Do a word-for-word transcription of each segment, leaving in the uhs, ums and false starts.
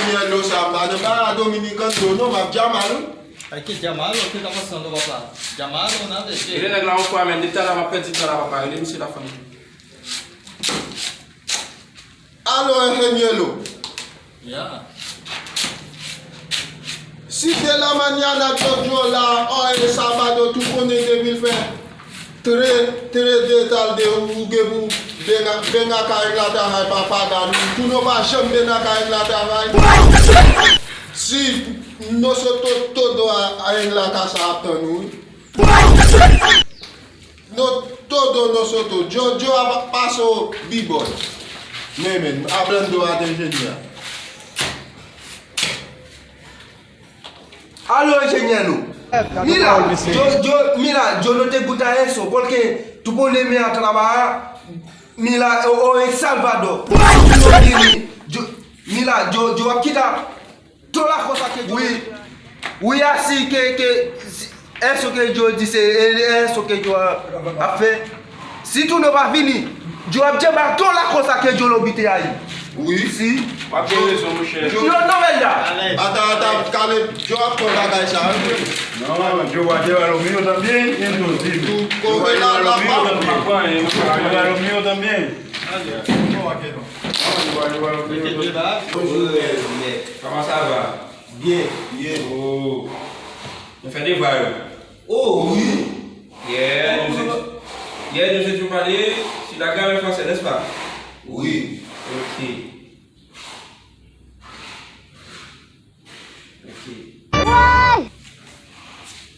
Enjenyè Lo sa, m pa nan pa Dominican Lo non, m ap Jamal wi. Ay, ki Jamal, ki ta pase nan papa? Jamal, on a vete. Rele nèg la yon fwa, men depi talè m ap pèdi tan la, papa. Rele misye la, fanmi. Alo, Enjenyè Lo. Ya. Si de la mañana Jojo la, o e sabado, tou konnen depi l fè tre, tre de talde ou gen pou benga, benga ka en la travay pa paga nou. Tou nou pa janm benga ka en la travay. Si nou se to, todo a, a en la kasa ap tann ou. No, todo nosotros. Jojo a pa-, paso B-boy. Men, men, hablando a de enjenyè. Alo, enjenyè Lo. Mira, yo, yo, mira, yo no te gusta eso, porque tú pones a trabajar, mira, o, o en Salvador. Yo, mira, yo, yo aquí está. Toda la cosa que yo. Wi. Wi, a si ke, ke, si, eso ke yo di se, e, eso ke yo ap fè. Si tou nou pa vini, yo ap djeba toda la cosa que yo lo viste ahí. Wi. Si. W ap gen rezon, monchè. Yo no verdad. Ata, ata, kale, yo ap fè bagay sa, wi. Non, yo va llevar lo mío también, entonces. Tú, tú, yo va llevar lo mío también. Yo va llevar lo mío también. Bonjour, mèt. Kòman sa va? Byen, byen. Oh. Nou fè devwa yo. Oh, wi. Yè, nou se, yè, nou se tou pale si la gramè fransè, n'est-ce pas? Wi. Ok. Ok.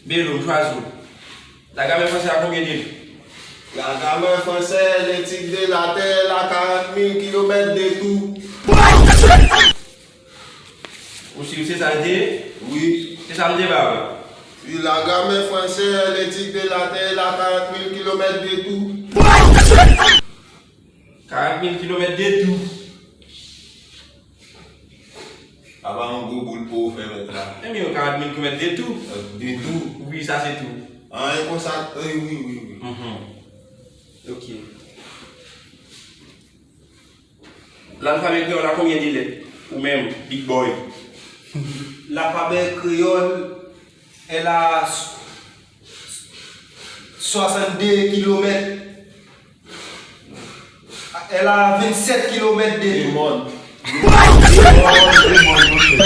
Belo, m chwazi w. La gramè fransè a konbyen de? La gramè fransè, l'éthique de la terre, la quarante mille kilomètres de tout. Ou si se sa l te ye? Wi. Se sa m te ba w. Si la gramè fransè, l'éthique de la terre, la quarante mille kilomètres de tout. Quarante mille kilomètres de tout. Apa yon gwo boul pou ou fè mèt la? Ebyen, yon quarante mille kilomètres de tout. De tout. Wi, sa se tout. An, e konsa, wi, wi, wi, wi. Mhm. Ok. Lalfabè kreyòl la konbyen de lèt? Ou menm, Big Boy. Lalfabè kreyòl, elle a soixante-deux kilomètres. Elle a vingt-sept kilomètres de tout. Demon. Demon, demon, monchè.